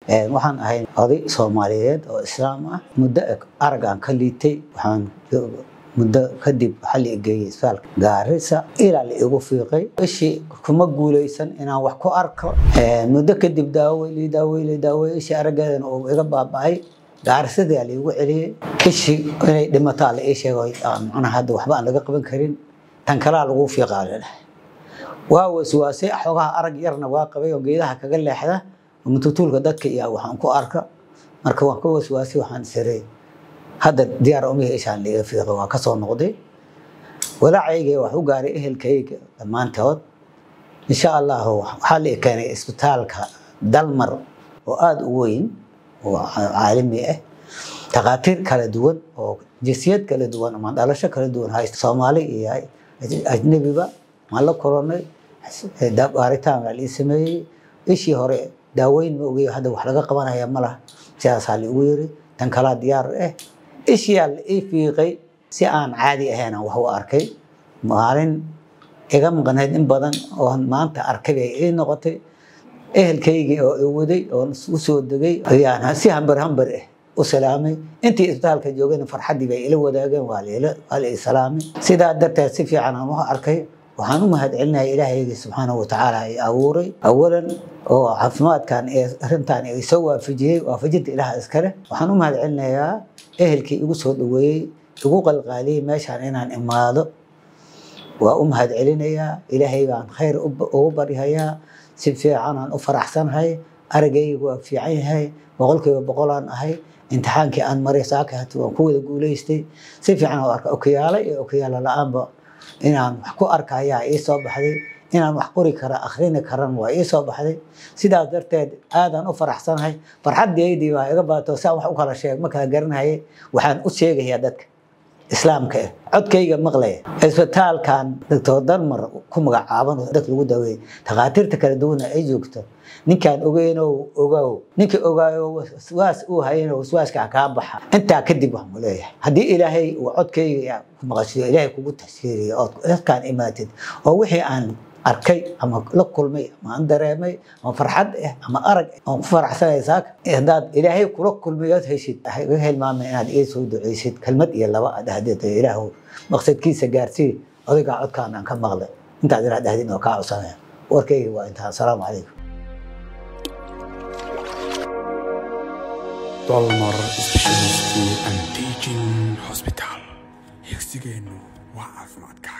Waxaan ahay oday Soomaaliyeed oo Islaam ah. Muddo arag aan ka liitay, waxaan muddo kadib waxaa la geeyey isbitaalka Gaarisa ilaa la igu fiiqay ishii. Kuma guuleysan inaan wax ku arko. Muddo kadib daawey lii daawey lii daawey, ishii araggeedana uu iga baaba'ay. Gaarisadii la igu celiyey. Ishii inay dhimataa la ii sheego, macnaha hadda waxba aan laga qaban karin, tan kalaa lagu fiiqaa la dhahay. Waa waswaasay. Xoogaha arag yarna waa qabay oo geedaha kaga leexda mututuulka dadka iyo waxaan ku arka. Marka waan ka waswaasay, waxaan isiray hadda diyaar umihi ishaan liiga fiiqay. Waa kasoo noqday. Walaacayga wax u gaaray ehelkayga dhammaantood. Insha Allahu waxaa la keenay isbitaalka Dalmar oo aada u weyn oo caalami ah, takhaatiir kala duwan oo jinsiyad kala duwan ama dhalasho kala duwan haysta, Soomaali iyo ajnebiba waan la kulannay. Baaritaan baa la ii sameeyey. Ishii hore daaweyn ma ogeyo, hadda wax laga qabanaya ma laha, sidaasaa la igu yiri, tan kalaa diyaar ah. Ishiyaa la ii fiiqay, si aan caadi ahayn aan wax u arkay. Maalin iga maqnayd in badan oo maanta arkay bay ii noqotay. Ehelkaygii oo i waday oo u soo degay ayaan si hambar hambar ah u salaamay. Intii isbitaalka joogayna farxaddii bay ila wadaageen, waa la ii salaamay. Sidaa darteed si fiican aan wax arkay. Waxaan u mahad celinayaa Ilaahaygi subxaanahu watacaala ay abuuray awalan oo caafimaadkan ee arrintan ay soo waafajiyey. Waafajinta Ilaah iskale. Waxaan u mahad celinayaa ehelkii igu soo dhaweeyey, igu qalqaaliyey meeshaan inaan imaado. Waa u mahad celinayaa. Ilaahay baan khayr ugu baryahayaa. Si fiicanaan u faraxsanahay. Aragaygu waa fiican yahay, 100% ahay. Imtixaankii aan maray saaka hata waan ku wada guuleystay. Si fiican oo arka, okiyaalo iyo okiyaalo la-aanba inaan wax ku arkayaa ii soo baxday. Inaan wax qori kara, akhrini karan waa ii soo baxday. Sidaas darteed aadaan u faraxsanahay. Farxaddeydii baa iga baato, si aan wax u kala sheeg ma kala garanayay. Waxaan u sheegayaa dadka Islaamka ah codkayga maqlaya, isbitaalkan Doctor Dalmar ku magacaaban dadka lagu daweeyey, takhaatiirta kala duwana ay joogto, ninkaan ogeynow ogow, ninkii ogaayo waswaas uu hayano waswaaska kaa baxa. Intaa kadib waxaan leeyahay, haddii Ilaahay uu codkayga ku maqashiyo, Ilaahay kugu tashkiiriyo ood dadkaan imaatid oo wixii aan arkay ama la kulmay ama aan dareemay ama farxad ah ama arag oon ku faraxsanay saaka, haddaad Ilaahay kula kulmay ood heshid, iga hilmaamay inaad ii soo duceysid, kelmad iyo laba aad dhahdid, "Ilaahu maqsadkiisa gaarsii odaygaa codkaan aan ka maqlay." Intaad inaad dhahdid oo kaa codsanaya. Warkayga waa intaa. Asalaamu calaykum. Dalmar Specialist and Teaching Hospital. Higsigeennu waa caafimaadkaaga.